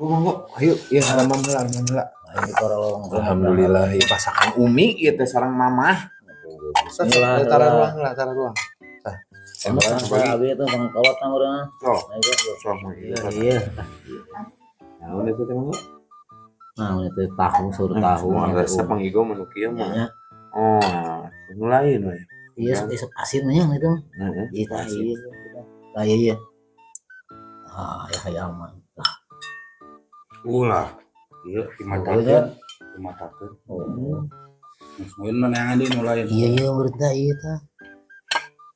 Oh, mangga, ayo, ya haramam heula, haramam heula. Ayo korong. Alhamdulillah, ieu pasakan Umi ieu teh sareng Mamah. Bismillah. Tara ruang lah, tara ruang. Tah. Emang Bagi. abi itu pangkolot na urang. Sok, Ayo. sok mah Iya, ieu. iya. Naon itu teh, mangga? Nah, itu tahu, sur tahu. Moal resep Mang Igo mah nu kieu mah. Ya, Oh, nu lain we. iya, sok asin nya itu. Heeh. Iya, tah, iya. Tah, iya, iya. Ah, ya hayang mah. Ulah. Iya, Iya. dimatakeun. Dimatakeun. Oh. Geus mun neangan deui nu lain. Iya, iya, murid iya tah.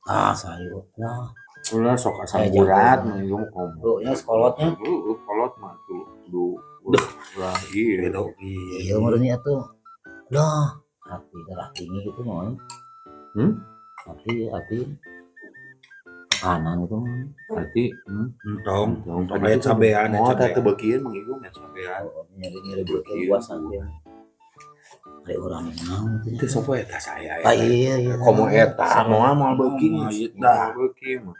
Ah, sayur. Nah, Ulah sok asam Kayak urat jagung. Mang Igo mah komo. Tuh, nya sekolotnya. Heeh, kolot mah tuh. Kudu ulah iya. Beda. Iya. Iya, muridnya tuh. Dah, hati darah tinggi gitu mah. Hmm? Hati, hati kanan gitu mah. Berarti Entong, entong entong lain cabean, Oh, teh cabean. teu beukieun Mang Igo. Ya cabean. Oh, nyeri-nyeri beukeun puasa ya. Ada orang yang naon teh. Itu sapa eta saya Ah, iya iya. Komo eta moal moal beuki. Moal ieu Moal tah. beuki mah.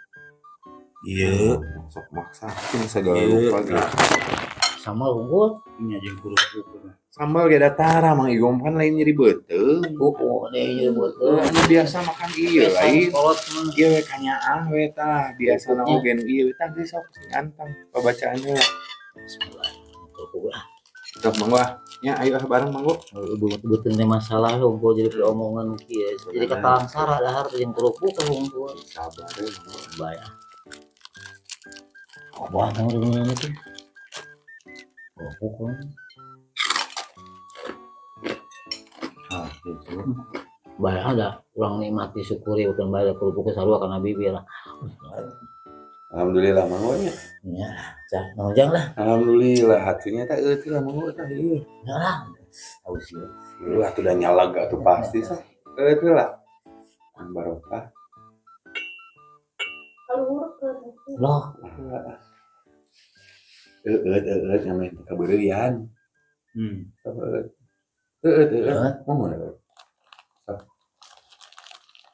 Iya. Sok maksakeun segala Iya. rupa gitu. Sama unggul. Nya jeung kerupuk. Sambal ge datara Mang Igo kan lain nyeri beuteung. Oh, deh nyeri beuteung. Anu biasa makan ieu lain. Kolot mah. Ieu we kanyaah we tah, biasana oge nu ieu we tah geus sok sing anteng pabacaan heula. Bismillah. Kerupuk ah. Sok mangga ah. Nya ayo ah bareng mangga. Beuteung teh masalah unggul jadi omongan kieu. Jadi katalangsara dahar teh jeung kerupuk teh unggul. Sabar we mangga. Bae ah. Wah, tahu di mana itu? Kerupuk kan. Ah, gitu. Bae ada urang nikmati syukuri bukan bae kerupuk sarua kana bibir lah. Alhamdulillah mangga nya. Ya, cah, nonjang lah. Alhamdulillah hatinya teh eueuh lah mangga tah ieu. Ya lah. Aus ya. Lu atuh udah nyalag atuh pasti sah. Eueuh lah. An barokah. Loh, Eueuh eueuh nyameh kabeureuyan. Eueuh. Eueuh eueuh. Mohon eueuh. Sok.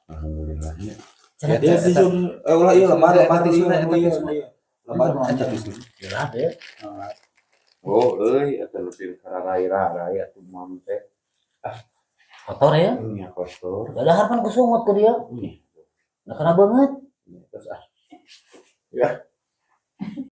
Alhamdulillah nya. cenah Ya tisu eh ulah ieu lebar lebar tisu, ieu eta ieu. tisu. Lebar Eta tisu. Jelas ya. Oh, euy eta nu kararai-rarai atuh mam teh. Kotor ya. Nya kotor. Dahar kan kusungut ke dia. Iya. Nah, kena banget. Terus ah. Ya.